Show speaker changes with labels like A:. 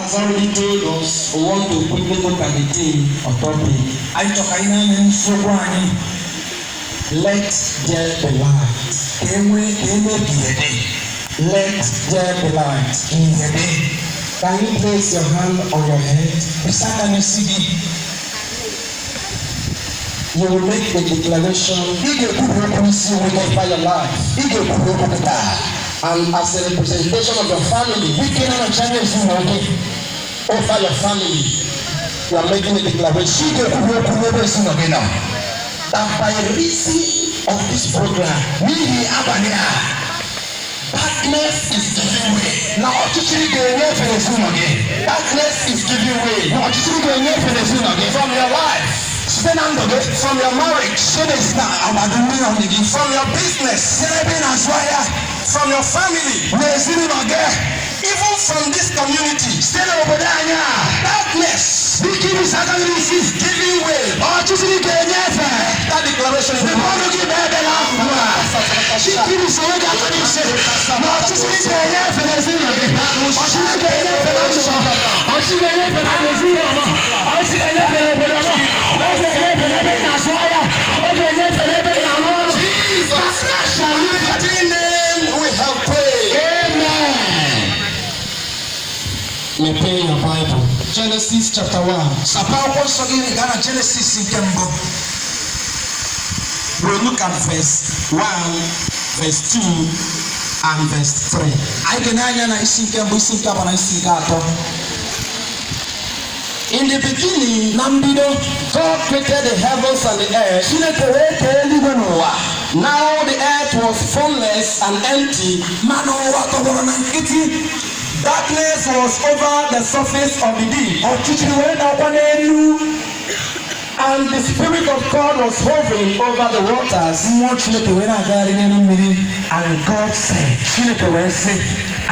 A: has already told us, we want to quickly look at the theme or topic.
B: Anyị chọrọ ka anyị na-anya nsogbu anyị.
A: Let there be light.
B: Ka e nwee, ka e mee ka ihe dị.
A: Let there be light.
B: Ka ihe dị.
A: Can you place your hand on your head?
B: Bisa aka n'isi gị.
A: You will make a declaration
B: Ị ga-ekwubi okwu n'isi onwe gị.
A: Over your life.
B: Ị ga-ekwubi okwu gị taa.
A: And as a representation of your family,
B: Dịka ị na-anọchi anya ezinụlọ gị,
A: over your family, you are making a declaration
B: ị ga-ekwubi okwu n'ebe ezinụlọ gị nọ.
A: That by reason of this program,
B: N'ihi abalị a,
A: darkness is giving way.
B: Na ọchịchịrị ga-enyefe n'ezinụlọ gị.
A: Darkness is giving way
B: Na ọchịchịrị ga-enyefe n'ezinụlọ gị.
A: From your life,
B: Site na ndụ gị.
A: From your marriage,
B: Site n'ezinụlọ agbado na nwunye gị.
A: From your business,
B: Site n'ebe ị na-azụ ahịa.
A: From your family,
B: N'ezinụlọ gị.
A: Even from this community.
B: Site n'obodo anyị a.
A: Darkness
B: Dịka ibisa aka gị n'isi.
A: Giving way.
B: Ọchịchịrị ga-enyefe.
A: That declaration is
B: Mepee ọnụ gị mee ekpere ahụ ugbu a. Dịka ibisa onwe gị aka n'isi. Na ọchịchịrị ga-enyefe n'ezinụlọ gị. Ọchịchịrị ga-enyefe na ndụ gị. Ọchịchịrị ga-enyefe na ezinụlọ gị. Ọchịchịrị ga-enyefe n'obodo gị. Ọ ga-enyefe n'ebe ị na-azụ ahịa. Ọ ga-enyefe n'ebe ị na-arụ ọrụ.
A: Jesus. Mighty name we have prayed.
B: Amen.
A: Mepee your Bible. Genesis chapter 1.
B: Sapee akwụkwọ nsọ gị gaa na Genesis nke mbụ.
A: We'll look at verse 1, verse 2, and verse 3.
B: Anyị ga na-anya na isi nke mbụ, isi nke abụọ na isi nke atọ.
A: In the beginning,
B: Na mbido,
A: God created the heavens and the earth.
B: Chineke wee kee eluigwe n'ụwa.
A: Now the earth was formless and empty.
B: Mana ụwa tọgbọrọ na nkịtị.
A: Darkness was over the surface of the deep,
B: Ọchịchịrị wee nakwa n'elu.
A: And the Spirit of God was hovering over the waters.
B: Mmụọ Chineke wee na-agagharị n'elu mmiri.
A: And God said,
B: Chineke wee sị,